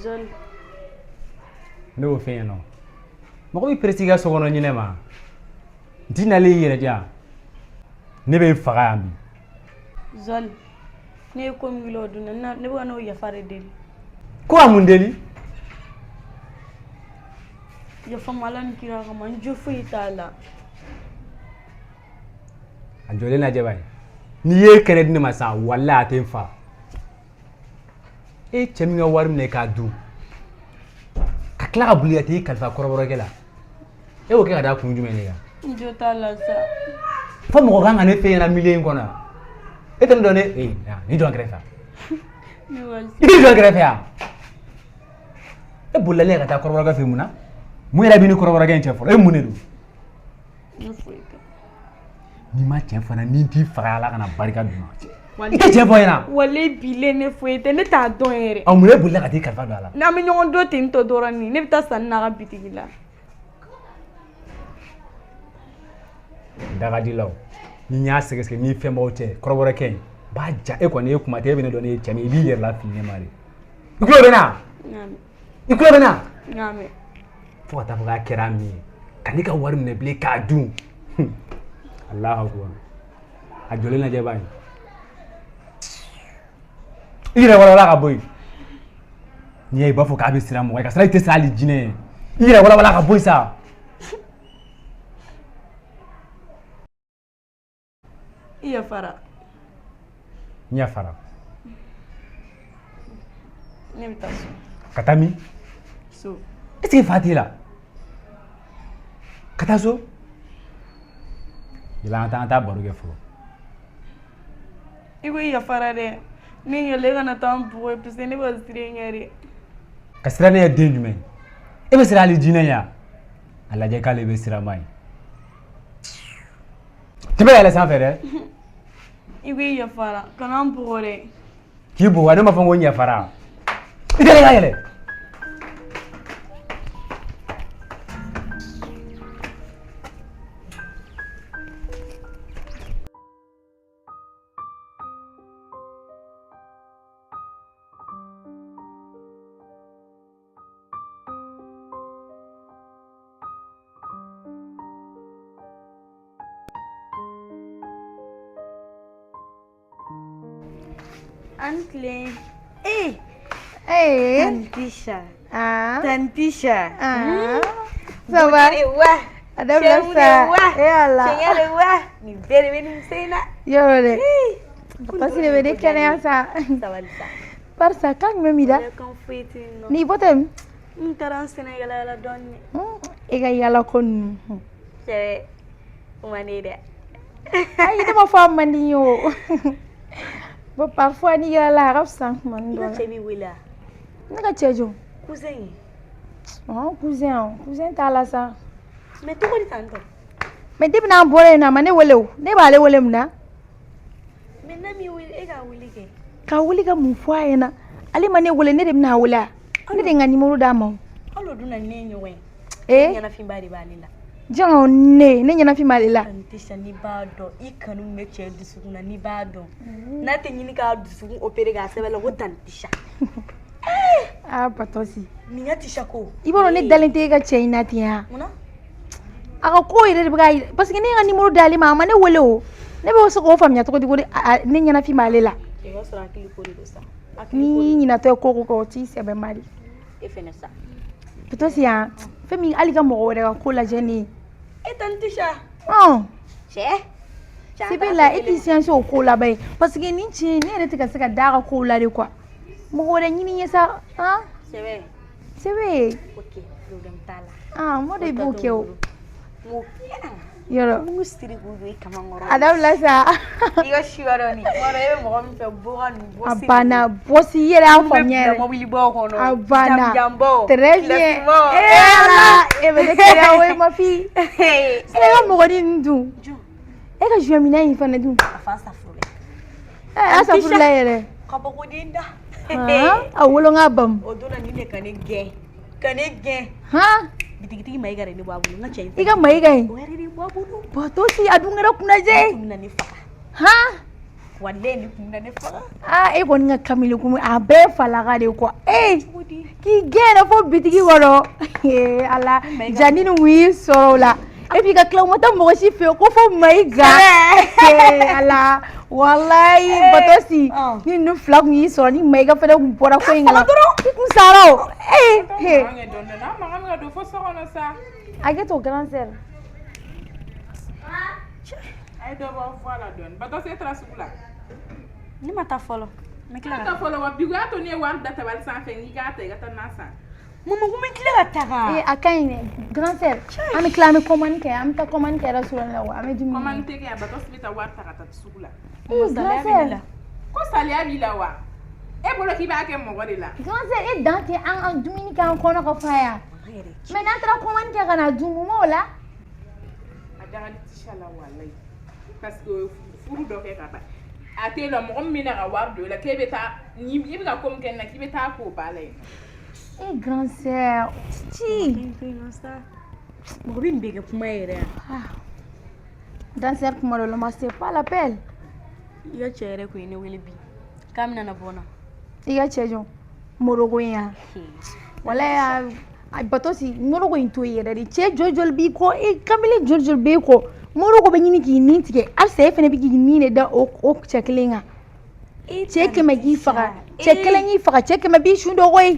Zɔli. Ne y'o f'e ɲɛna. Mɔgɔ b'i pressé i ka so kɔnɔ ɲinɛ ma. N t'i nalen i yɛrɛ di yan. Ne b'e faga yan bi. Zɔli, ne ye ko min k'i la o don na, ne bɛ ka n'o yafa de deli. Ko ka mun deli? Yafa n ma Ala ni kira kama, n jo foyi t'a la. A jɔlen lajɛ ba ye. N'i ye kɛnɛ di ne ma sisan, walayi a tɛ n fa. E ye cɛ min ka wari minɛ k'a dun, ka tila ka boli ka t'i kalifa kɔrɔbɔrɔkɛ la. E y'o kɛ ka da kun jumɛn de kan? N jo t'a la sa. Fo mɔgɔ kan ka ne f'e ɲɛna milieu in kɔnɔ yan. E tɛ ne dɔn ne ee n'i jɔ n kɛrɛfɛ. I b'i jɔ n kɛrɛfɛ yan. E bolila ne ka taa kɔrɔbɔrɔkɛ fɛ yen mun na? Mun yɛrɛ b'i ni kɔrɔbɔrɔkɛ in cɛ fɔlɔ? E mun de don? N'i ma tiɲɛ fɔ n na ni n t'i faga Ala kana barika d'u ma. I tɛ tiɲɛ fɔ n ɲɛna. Walayi bilayi ne foyi tɛ, ne t'a dɔn yɛrɛ. Ɔ mun e bolila ka t'i kalifa don a la? N'an bɛ ɲɔgɔn dɔn ten tɔ dɔrɔn de, ne bɛ taa sanni n'a ka bitigi la. Da ka di la o. Ni n y'a sɛgɛsɛgɛ ni fɛn b'aw cɛ kɔrɔbɔrɔkɛ in b'a ja e kɔni e kuma tɛ e bɛ ne dɔn ne ye cɛ min ye i b'i yɛrɛ lafili ne ma de. I tulo bɛ n na? I tulo bɛ n na? Fo ka taa fɔ k'a kɛra min ye ka ne ka wari minɛ bilen k'a dun. Alahu akubar. A jɔlen lajɛ b'a ye. I yɛrɛ walawala ka bɔ yen. N'i y'a ye i b'a fɔ k'a bɛ siran mɔgɔ ye ka sɔrɔ i tɛ siran hali jinɛ ye. I yɛrɛ walawala ka bɔ yen sa. I yafara. N yafara. Ne bɛ taa so. Ka taa min? So. Est ce que fa t'e la? Ka taa so? Yɛlɛ an ka taa baro kɛ fɔlɔ. I ko i yafara dɛ. Ne yɛlɛ e kana taa n bugɔ parce que ne bɛ siran e ɲɛ de. Ka siran ne ɲɛ den jumɛn? E bɛ siran hali jinɛ ɲɛ wa? A lajɛ k'ale bɛ siran ma ye. Tɛmɛ yɛlɛ sanfɛ dɛ. I ko i yafara kana n bugɔ dɛ. K'i bugɔ ne m'a fɔ ko n yafara. I tɛ ka yɛlɛ. An tilen. Ee. Ee. Tanti Tisha. Ah. Tanti Tisha. Ah. Ça va? Wa. A dabila sa. E Ala. Cɛɲɛ wa. Nin bɛɛ de bɛ nin muso in na. Yɔrɔ dɛ. Pasi de bɛ ne kɛnɛya sa. Sabali sa. Barisa kan jumɛn b'i da? Kan foyi tɛ yen nɔ. N'i bɔtɔ min? N taara n senna yala yala dɔɔni. E ka yala ko ninnu. Cɛ o man di ye dɛ. Ayi ne ma fɔ a man di n ye o. Bon parfois n'i yalala a ka fisa tuma dɔ la. I ka cɛ b'i wele wa? Ne ka cɛ jɔn? Cousin ye. Ɔn cousin cousin t'a la sa. Mais cogo di tan tɔ? Mais depuis n'an bɔra yen nɔ a ma ne wele o. Ne b'ale wele mun na? Mais n'a m'i wele e k'a wele kɛ. K'a wele ka mun fɔ a ɲɛna? Ale ma ne wele ne de bɛna a wele wa? Ne de ye n ka numéro d'a ma o. Hali o dun na ni ne ye ɲɔgɔn ye. Ee. Ɲɛnafinba de b'ale la. Jɔn ne ɲɛnafin b'ale la. Tanti Tisha n'i b'a dɔn i kanu min bɛ cɛ dusukun na n'i b'a dɔn n'a tɛ ɲini k'a dusukun opérer k'a sɛbɛn la ko Tanti Tisha. Aa Batɔsi. Nin ka Tisha ko. I b'a dɔn ne dalen tɛ e ka cɛ in na ten wa? Munna? A ka ko yɛrɛ de bɛ k'a yira parce que ne ye n ka numéro d'ale ma a ma ne wele o. Ne bɛ se k'o faamuya cogo di ko ne ɲɛnafin b'ale la. I b'a sɔrɔ hakili ko de don sa. N'i ɲinatɔ ye ko o ko kɛ o t'i sɛbɛ ma de. E fɛnɛ sa. Batɔsi yan fɛn min hali ka mɔgɔ wɛrɛ ka ko lajɛ ne ye. E Tanti Tisha. Ɔn. Cɛ. Sebe la e t'i sinsin o ko laban ye parce que nin cɛ in ne yɛrɛ tɛ ka se ka d'a ka kow la de quoi. Mɔgɔ wɛrɛ ɲini n ye sa han. Sɛbɛ. Sebe. Ok problème t'a la. Ah mɔ de b'o kɛ o. Yɔrɔ. Mun siri k'u don i kaman kɔrɔ. A dabila sa. I ka si yɔrɔ nin. Tuma dɔ e bɛ mɔgɔ min fɛ boka ninnu bɔsi. A banna bɔsi i yɛrɛ y'a faamuya yɛrɛ. Mobilibaw kɔnɔ. A banna. Jamujanbaw. Très bien. Ee Ala e bɛ ne kɛnɛya o ye ma fille. E ka mɔgɔnin ninnu dun. E ka jouet minɛn in fana dun. A fa safurula. Ɛ a safurula yɛrɛ. Kabakoden da. A wolo n ka bamu. O donna nin de ka ne gɛn. Ka ne gɛn. Han. Bitigitigi Mayiga de ne bɔ a bolo n ka cɛ in. I ka Mayiga in. O yɛrɛ de bɔ a bolo. Batɔsi a dun kɛra kunnajɛ ye. Tun bɛna ne faga. Han. Walayi nin kun bɛna ne faga. Aa e kɔni ka kamalen kun a bɛɛ falaka de quoi. Ee k'i gɛn yɛrɛ fo bitigi kɔnɔ. Ee Ala jani ni mun y'i sɔrɔ o la. Et puis ka tila u ma taa mɔgɔ si fɛ yen ko fo Mayiga. Ee Ala walayi Batosi ni ninnu fila kun y'i sɔrɔ ni Mayiga fana kun bɔra ko in kalama. I kun sara o. Ee. Hakɛ to grande sœur. A ye dɔ bɔ voix la dɔɔni. Batɔsi e taara sugu la. Ne ma taa fɔlɔ. N bɛ tila ka taa fɔlɔ wa bi y'a to ne ye wari da tabali sanfɛ n k'i k'a ta i ka taa na san. Mama ko n bɛ tila ka taga. Ee a ka ɲi dɛ grande sœur an bɛ tila an bɛ commande kɛ an bɛ taa commande kɛ restaurant la wa an bɛ dumuni. Commande tɛ kɛ yan Batɔsi bɛ taa wari ta ka taa sugu la. Ee grande sœur. Ko saliya b'i la wa? E bolo k'i b'a kɛ mɔgɔ de la. Grande sœur e dan tɛ an ka dumuni kɛ an kɔnɔ ka fa yan. Mais n'an taara commande kɛ ka na dun mun b'o la? A da ka di Tisha la walayi parce que furu dɔ kɛ ka ban a t'e la mɔgɔ min bɛna ka wari don e la k'e bɛ taa ni i bɛ ka ko min kɛ nin na k'i bɛ taa k'o ba la yen. E grande sœur ci. Mɔgɔ bɛ nin bɛɛ kɛ kuma ye yɛrɛ yan. Grande sœur kuma dɔ la ma c'est pas la peine. I ka cɛ yɛrɛ kun ye ne wele bi k'a bɛna na bɔ n na. I ka cɛ jɔn Moroko in yan. Walayi a Batosi Moroko in to yen yɛrɛ de cɛ joli joli b'i kɔ e kamalen joli joli b'e kɔ Moroko bɛ ɲini k'i ni tigɛ halisa e fana bɛ k'i ni de da o cɛ kelen kan. Cɛ 100 k'i faga cɛ kelen k'i faga cɛ 100 b'i su dɔn koyi.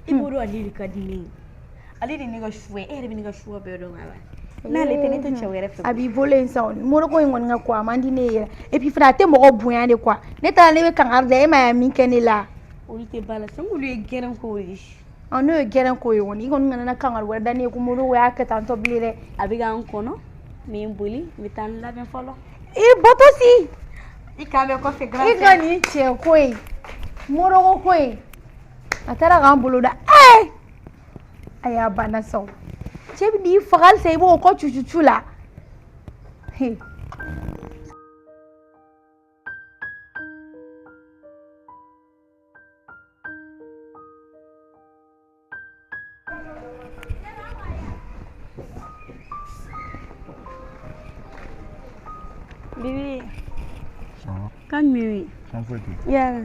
I b'o dɔn ale de ka di ne ye ale de ye ne ka choix ye e yɛrɛ bɛ ne ka choix bɛɛ dɔn ka ban n'ale tɛ ne tɛ cɛ wɛrɛ fɛ. A b'i bolo yen sa Moroko in kɔni ka ko a man di ne ye yɛrɛ et puis fana a tɛ mɔgɔ bonya de quoi ne taara ne bɛ kankari da e ma ye min kɛ ne la. Olu tɛ ba la sisan olu ye gɛrɛn kow ye. Ɔ n'o ye gɛrɛn ko ye kɔni i kɔni kana na kankari wɛrɛ da ne ye ko Moroko y'a kɛ tan tɔ bilen dɛ. A bɛ k'an kɔnɔ n bɛ n boli n bɛ taa n labɛn fɔlɔ. I Batosi. I k'an bɛn kɔfɛ grand I ka nin cɛ ko in Moroko ko in a taara k'an bolo da ee a y'a banna sa o cɛ bɛ n'i faga halisa i b'o kɔ cucucu la. Bibi. Kan jumɛn Kan foyi tɛ yen. Yala.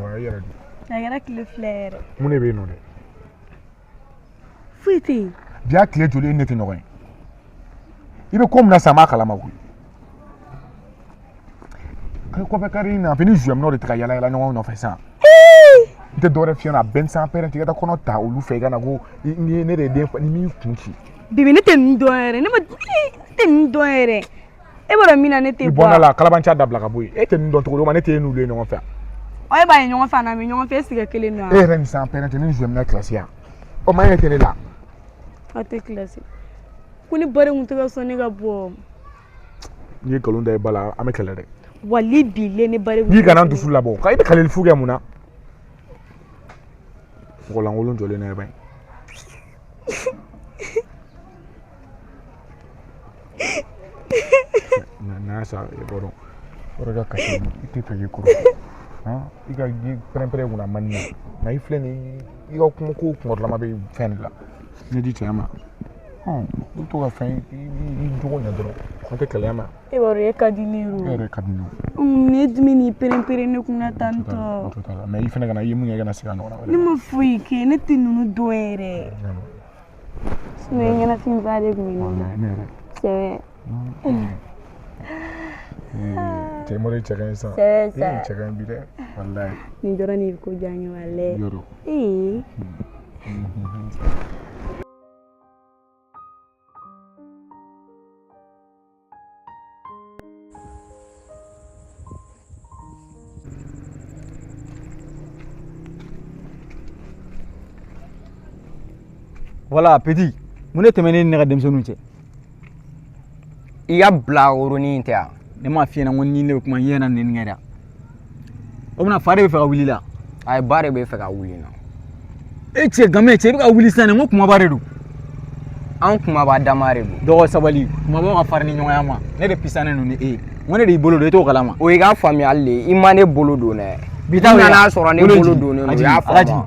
Wa i yɛrɛ dun. A kɛra tile 2 yɛrɛ. Mun de bɛ yen nɔ dɛ? Foyi tɛ yen. Bi y'a tile joli e ni ne tɛ ɲɔgɔn ye? I bɛ ko min na sisan n b'a kalama koyi. Kɔfɛ kari in na fɛ ni zuyɛminɛw de tɛ ka yala yala ɲɔgɔn nɔfɛ sisan. N tɛ dɔwɛrɛ f'i ɲɛna a bɛɛ ni san pɛrɛn tɛ i ka taa kɔnɔ ta olu fɛ i ka na ko ni ne de ye den fa ni m'i kun ci. Bibi ne tɛ ninnu dɔn yɛrɛ ne ma ne tɛ ninnu dɔn yɛrɛ. E b'a dɔn min na ne tɛ bɔ. I bɔnna la kalabanciya dabila ka bɔ yen e tɛ ninnu dɔn cogo di o ma ne tɛ e n'olu ye ɲɔgɔn fɛ. Ɔ e b'a ye ɲɔgɔn fɛ a n'an bɛ ɲɔgɔn fɛ est ce que kelen don wa. E yɛrɛ ni san pɛrɛn tɛ ne ni zuyɛminɛ kilasi yan. O ma e tɛ ne la. Aw tɛ kilasi. Ko ne ba de tun tɛ ka sɔn ne ka bɔ. N'i ye nkalon da i ba la an bɛ kɛlɛ dɛ. Wali bilen ne ba de. N'i kana n dusu labɔ ka i bɛ kaleli fu kɛ mun na. Mɔgɔ lankolon jɔlen na ban. N'a sa i b'a dɔn yɔrɔ ka kasi i tɛ fɛ k'i kɔrɔ i ka pɛrɛn-pɛrɛn kunna man di nka i filɛ nin ye i ka kuma ko kunkɔrɔlama bɛ fɛn de la ne di cɛ ma i bɛ to ka fɛn i jogo ɲɛ dɔrɔn an tɛ kɛlɛ ma. E b'a dɔn e ka di ne ye o. E yɛrɛ ka di ne ye. Ne dun bɛ n'i pɛrɛn-pɛrɛn ne kunna tan tɔ. Mais i fana kana i ye mun kɛ i kana segin a ɲɔgɔnna wɛrɛ. Ne ma foyi kɛ ne tɛ ninnu dɔn yɛrɛ. Sinon ɲɛnafinba de tun bɛ ne la. Ne yɛrɛ. Sɛbɛ. Cɛ mori cɛ ka ɲi sa. Sɛbɛ sa. Cɛ ka ɲi bi dɛ. Walayi. Nin dɔrɔn de bɛ ko diya n ye walayi. Yɔrɔ. Ee. Voilà petit, mun de tɛmɛnen ni ne ka denmisɛnninw cɛ? I ka bila woronin in tɛ yan. Ne m'a f'i ɲɛna ko ni ne bɛ kuma n ɲɛna nɛni kɛ dɛ. O bɛna fa de bɛ fɛ ka wuli la. Ayi ba de bɛ fɛ ka wuli n na. E cɛ game cɛ i bɛ ka wuli sisan de n ko kumaba de don. An kumaba dama de don. Dɔgɔ sabali kumabaw ka farin ni ɲɔgɔnya ma ne de pisanen don ni e ye. N ko ne de y'i bolo don e t'o kalama. O y'i ka faamuyali de ye i ma ne bolo don dɛ. Bi ta I nana sɔrɔ ne bolo donnen don i y'a faamu.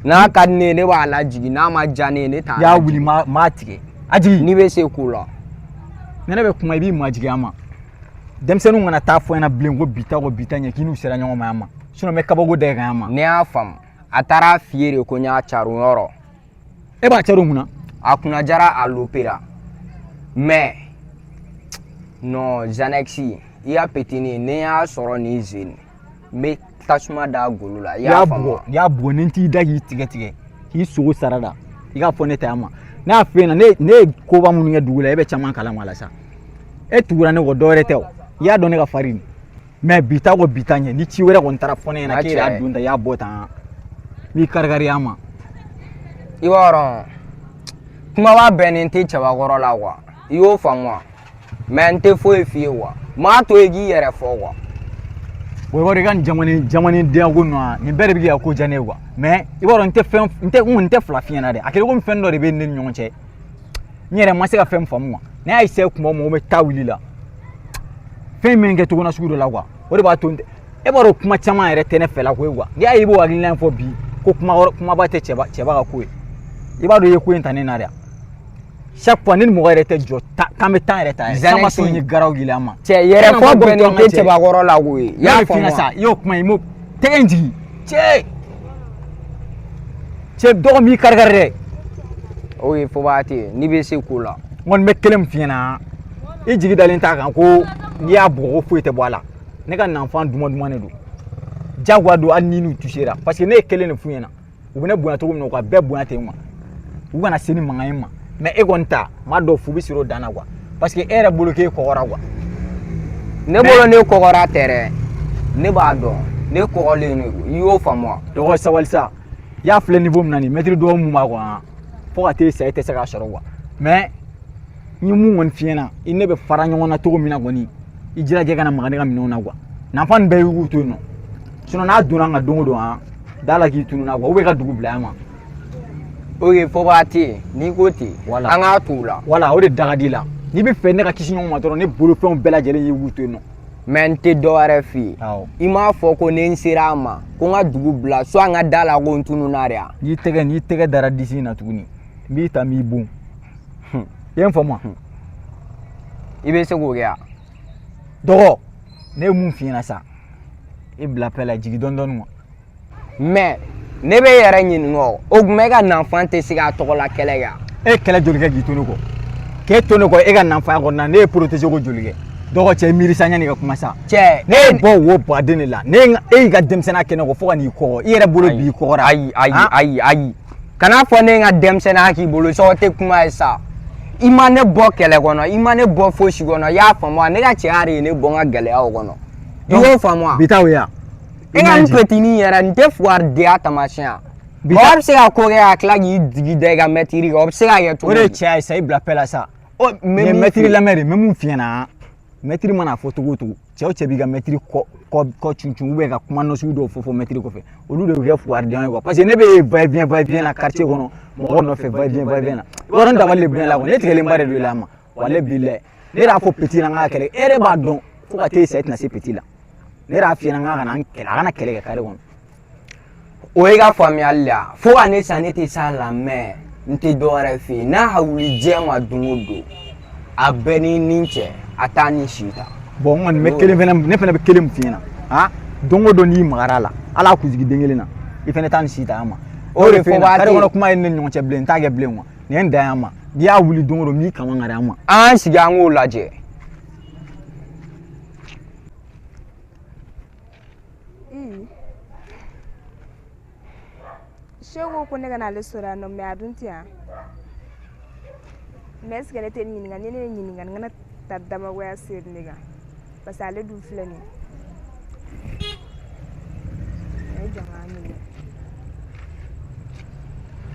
N'a ka di ne ye ne b'a lajigin n'a ma diya ne ye ne t'a. I y'a wuli m'a tigɛ. A jigin. N'i bɛ se ko la. Ni ne bɛ kuma i b'i majigin a ma. Denmisɛnninw kana taa fɔ ɲɛna bilen ko bi ta kɔ bi ta ɲɛ k'i n'u sera ɲɔgɔn ma yan ma. Sinon n bɛ kabako da i kan yan ma. Ne y'a faamu. A taara f'i ye de ko n y'a caron yɔrɔ. E b'a caron mun na? A kunna jara a lopera. Mais non, Zanex, i ka petini ni n y'a sɔrɔ nin zen n bɛ tasuma da golo la. I y'a faamu? N'i y'a bugɔ ni n t'i da k'i tigɛ tigɛ k'i sogo sara da i k'a fɔ ne ta yan ma. Ne y'a f'e ɲɛna ne ye koba minnu kɛ dugu la e bɛ caman kalama a la sa. E tugura ne kɔ dɔwɛrɛ tɛ o. I y'a dɔn ne ka farin. Mais bi ta kɔ bi ta ɲɛ ni ci wɛrɛ kɔni taara fɔ ne ɲɛna k'e y'a don tan i y'a bɔ tan n b'i kari-kari yan ma. I b'a dɔn kumaba bɛnnen tɛ cɛbakɔrɔ la quoi, i y'o faamu wa? Mais n tɛ foyi f'i ye quoi, n b'a to yen k'i yɛrɛ fɔ quoi. O b'a dɔn i ka nin jamanidenya ko ninnu nin bɛɛ de bɛ k'i ka ko diya ne ye quoi. Mais i b'a dɔn n tɛ fɛn n tɛ n kɔni tɛ fila f'i ɲɛna dɛ, a kɛlen komi fɛn dɔ de bɛ ne ni ɲɔgɔn cɛ n yɛrɛ ma se ka fɛn faamu quoi. Ne y'a essayer kuma o kuma bɛ taa wuli la fɛn min kɛ cogo na sugu dɔ la quoi, o de b'a to e b'a dɔn kuma caman yɛrɛ tɛ ne fɛla ko ye quoi. N'i y'a ye i b'o hakilina in fɔ bi ko kuma kumaba tɛ cɛba ka ko ye, i b'a dɔn i ye ko in ta ne na dɛ. Chaque fois ne ni mɔgɔ yɛrɛ tɛ jɔ k'an bɛ temps yɛrɛ ta yɛrɛ san ma sɔn n ye garaw yɛlɛ an ma. Cɛ yɛrɛ fɔ bɛnnen tɛ cɛbakɔrɔ la koyi. I y'a faamu sa i y'o kuma i m'o tɛgɛ in jigin cɛ cɛ dɔgɔ m'i kari kari dɛ. O ye fɔba tɛ yen n'i bɛ se ko la. N kɔni bɛ kelen min f'i ɲɛna i jigi dalen t'a kan ko n'i y'a bugɔ ko foyi tɛ bɔ a la. Ne ka nanfan duman duman de don jagoya don hali ni n'u tusera parce que ne ye kelen de f'u ɲɛna u bɛ ne bonya cogo min na u ka bɛɛ bonya ten quoi, u kana se ni mankan ye ma. Mais e kɔni ta n b'a dɔn fu bɛ siri o dan na quoi, parce que e yɛrɛ bolo k'e kɔgɔra quoi. Ne bolo ne kɔgɔra tɛ dɛ, ne b'a dɔn ne kɔgɔlen de don, i y'o faamu wa? Dɔgɔ sabali sa, i y'a filɛ niveau min na nin mɛtiri dɔgɔ mun b'a kɔnɔ fo ka t'e sa e tɛ se k'a sɔrɔ quoi. Mais n ye mun kɔni f'i ɲɛna i ne bɛ fara ɲɔgɔn na cogo min na kɔni i jilaja i kana maga ne ka minɛnw na quoi. Nafa nin bɛɛ i k'u to yen nɔ, sinon n'a donna an kan don o don han da la k'i tununna quoi, ou bien i ka dugu bila yan ma. Ok fɔba tɛ yen n'i ko ten. Voilà. An k'a t'o la. Voilà o de da ka di i la. N'i bɛ fɛ ne ka kisi ɲɔgɔn ma dɔrɔn ne bolofɛnw bɛɛ lajɛlen y'i k'u to yen nɔ. Mais n tɛ dɔ wɛrɛ f'i ye. Awɔ. I m'a fɔ ko ni n sera a ma ko n ka dugu bila soit n ka da la ko n tununna de wa? N'i tɛgɛ dara disi in na tuguni n b'i ta n b'i bon. I ye n faamu wa? I bɛ se k'o kɛ wa? Dɔgɔ ne ye mun f'i ɲɛna sa i bila paix la jigin dɔɔni dɔɔni quoi. Mais ne bɛ e yɛrɛ ɲininka o, o tuma e ka nanfan tɛ se k'a tɔgɔla kɛlɛ kɛ wa? E ye kɛlɛ joli kɛ k'i to ne kɔ? K'e to ne kɔ e ka nanfanya kɔnɔna ne ye protéger ko joli kɛ? Dɔgɔ cɛ miiri sa yanni i ka kuma sa. Cɛ ne ye bɔ wo baden de la ne e y'i ka denmisɛnninya kɛ ne kɔ fo ka n'i kɔgɔ i yɛrɛ bolo b'i kɔgɔra. Ayi ayi ayi ayi kana fɔ ne ye n ka denmisɛnninya k'i bolo sa, o tɛ kuma ye sa. I ma ne bɔ kɛlɛ kɔnɔ, i ma ne bɔ fosi kɔnɔ, i y'a faamu wa? Ne ka cɛya de ye ne bɔ n ka gɛlɛyaw kɔnɔ. I y'o faamu wa? Bi ta o ye wa? E ka nin petini yɛrɛ nin tɛ fugaridenya taamasiyɛn ya. Mɔgɔ bɛ se ka ko kɛ ka tila k'i jigi da i ka mɛtiri kan, o bɛ se ka kɛ cogo O de ye di? cɛya ye sa, i bila paix la sa. O n Nin ye bɛ min mɛtiri f'i ye. lamɛn de, n bɛ mun f'i ɲɛna mɛtiri mana fɔ cogo o cogo cɛ o cɛ b'i ka mɛtiri kɔ kɔ kɔ cuncun ou bien ka kuma nasugu dɔw fɔ fɔ mɛtiri kɔfɛ olu de bɛ kɛ fugaridenya ye quoi. Parce que ne bɛ va et vient va et vient la quartier kɔnɔ mɔgɔw nɔfɛ va et vient va et vient la i b'a dɔn n dabali de bɛ ne la quoi, ne tigɛlenba de don i la ma walayi bilayi ne yɛrɛ y'a fɔ petit la n k'a kɛlɛ e yɛrɛ b'a dɔn fo ka t'e sa e tɛna se petit la. Ne yɛrɛ y'a f'i ɲɛna n k'a kana n kɛlɛ a kana kɛlɛ kɛ carré kɔnɔ. O ye ka faamuyali de ya, fo ka ne sa ne tɛ s'a la mais n tɛ dɔ wɛrɛ f'i ye n'a ka wuli diɲɛ ma don o don a bɛɛ ni nin cɛ a t'a ni si ta. Bon n kɔni bɛ kelen fɛnɛ ne fɛnɛ bɛ kelen min f'i ɲɛna han don o don n'i magara a la hali a kunsigi den kelen na i fɛnɛ t'a ni si ta a ma. O de f'i ɲɛna fɔ carré b'a kɔnɔ kuma ye ne ni ɲɔgɔn cɛ bilen n t'a kɛ bilen quoi, nin ye n dan ye a ma n'i y'a wuli don o don n b'i kaman kari a ma. An k'an sigi an k'o lajɛ. Seko ko ne ka n'ale sɔrɔ yan nɔ mais a dun tɛ yan mais est ce que ne tɛ nin ɲininka ni ne ye ɲininka n kana ta damagoya seri ne kan parce que ale dun filɛ nin ye a ye jɔ n k'a ɲininka.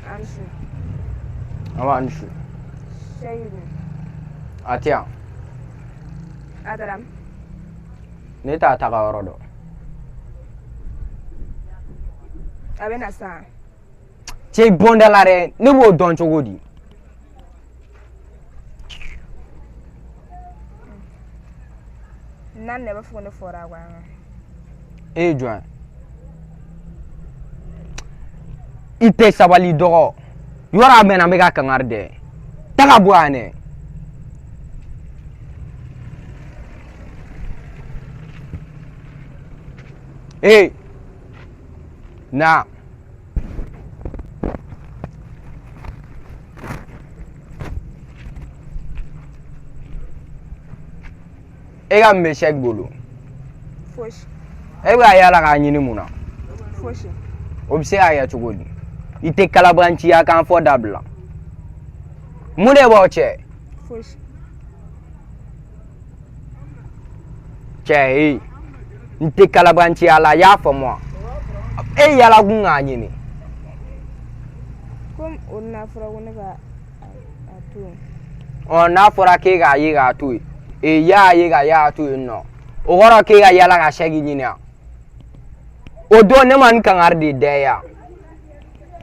An su. An b'a ni su. Seyidu. A tɛ yan. A taara min? Ne t'a taga yɔrɔ dɔn. A bɛ na sisan. Cɛ bɔn da la dɛ, ne b'o dɔn cogo di? N'a nana i b'a fɔ ko ne fɔra a kɔ yan. E ye jɔn ye? I tɛ sabali dɔgɔ. Yɔrɔ a mɛnna n bɛ ka kangari dɛ. Taga bɔ yan dɛ. Ee na. E ka mun bɛ sɛki bolo? Fosi. E bɛ ka yaala k'a ɲini mun na? Fosi. O bɛ se ka kɛ cogo di? I tɛ kalabanciya kan fɔ dabila. Mun de b'aw cɛ? Fosi. Cɛ ee, n tɛ kalabanciya la, i y'a faamu wa? E yaala kun k'a ɲini. Komi o n'a fɔra ko ne ka a to yen. Ɔ, n'a fɔra k'e k'a ye k'a to yen, ee y'a ye ka y'a to yen nɔ, o kɔrɔ k'e ka yaala ka sɛki ɲini wa? O don ne ma nin kangari de da e ye,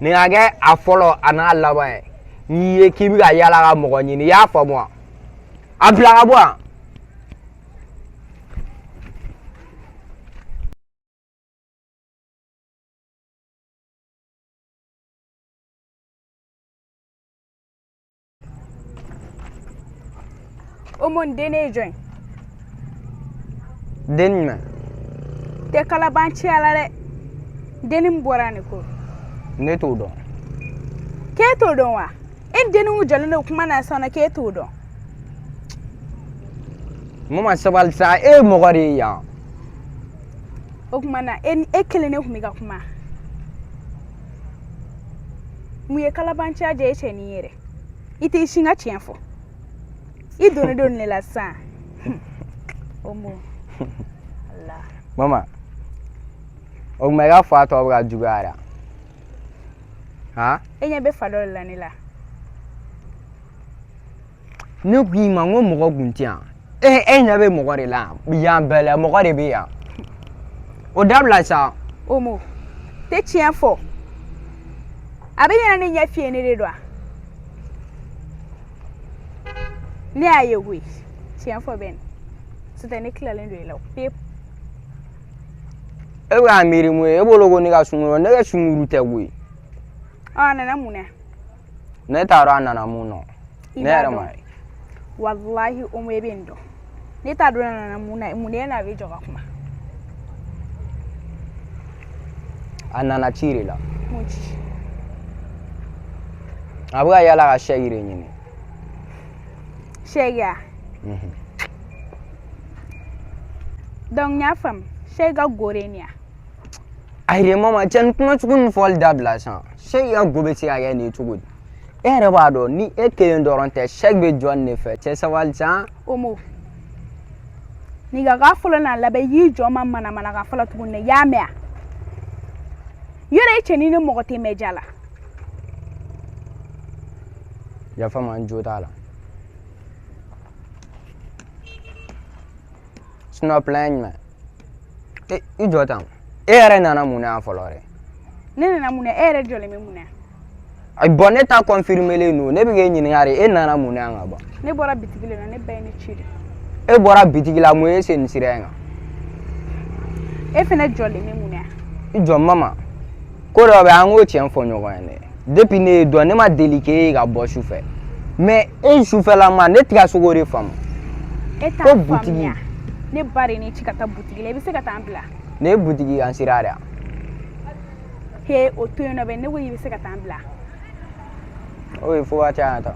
nin ka kɛ a fɔlɔ a n'a laban ye. N'i ye k'i bɛ ka yaala ka mɔgɔ ɲini, i y'a faamu wa? A bila ka bɔ yan. O mun den ne ye jɔn ye? Den jumɛn? Tɛ kalabanciya la dɛ. Denni min bɔra nin ko. Ne t'o dɔn. K'e t'o dɔn wa? E ni denni kun jɔlen don kuma na sisan nɔ k'e t'o dɔn. Mama sabali sa, e ye mɔgɔ de ye yan. O tuma na e ni e kelen ne tun bɛ ka kuma. Mun ye kalabanciya diya e cɛ n'i yɛrɛ? I t'i sin ka tiɲɛ fɔ. I donnen don ne la sisan. O mun? Ala. Mama, o tuma i ka fa tɔ bɛ ka juguya yɛrɛ. Han? E ɲɛ bɛ fa dɔ de la ne la. Ne ko i ma n ko mɔgɔ kun tɛ yan. E ɲɛ bɛ mɔgɔ de la yan. Yan bɛɛ la mɔgɔ de bɛ yan. O dabila sa. Omo, tɛ tiɲɛ fɔ. A bɛ ɲɛna ne ɲɛ fiyɛ ne de don wa? Ne y'a ye koyi. Tiɲɛ fɔ bɛ nin. N'o tɛ ne tilalen don i la pewu. E bɛ k'a miiri mun ye? E bolo ko ne ka sunkuru, ne ka sunkuru tɛ koyi. Ɔ, a nana mun na? Ne t'a dɔn a nana mun na. Ne yɛrɛ ma ye. Walahi Omo, e bɛ nin dɔn. Ne t'a dɔn a nana mun na, mun de n'a bɛ jɔ ka kuma. A nana ci de la. Mun ci? A bɛ ka yaala ka sɛki de ɲini. Sɛki ya? Donc n y'a faamu, sɛki ka go de ye nin ye. Ayi dɛ mama, cɛ nin kuma sugu nin fɔli dabila sisan. Sɛki ka go bɛ se ka kɛ nin ye cogo di? E yɛrɛ b'a dɔn ni e kelen dɔrɔn tɛ, sɛki bɛ jɔn de fɛ? Cɛ sabali sa. Omo, nin ka k'a fɔlɔ n'a laban, i y'i jɔ ma manamanakan fɔlɔ tuguni dɛ, i y'a mɛn wa? Yɔrɔ e cɛ ni ne mɔgɔ tɛ mɛn ja la. Yafa ma, n jo t'a la. Sinon plan ye jumɛn? E i jɔ tan. E yɛrɛ nana mun na yan fɔlɔ dɛ? Ne nana mun na? E yɛrɛ jɔlen bɛ mun na? Ayi bɔn, ne ta confirmelen don. Ne bɛ k'e ɲininka de, e nana mun na yan ka ban? Ne bɔra bitigi la, ne ba ye ne ci de. E bɔra bitigi la, mun ye sen nin sira in kan? E fɛnɛ jɔlen bɛ mun na? I jɔ mama, ko dɔ bɛ an k'o tiɲɛ fɔ ɲɔgɔn ye dɛ. Depuis ne ye dɔn, ne ma deli k'e ye ka bɔ sufɛ. Mais e sufɛlama, ne tɛ ka se k'o de faamu. E t'a faamuya. Ne ba de ne ci ka taa butigi la, i bɛ se ka taa n bila. Ne ye butigi kan sira de ya. He, o to yen nɔ bɛ, ne ko i bɛ se ka taa n bila. O ye fo ka caya ta.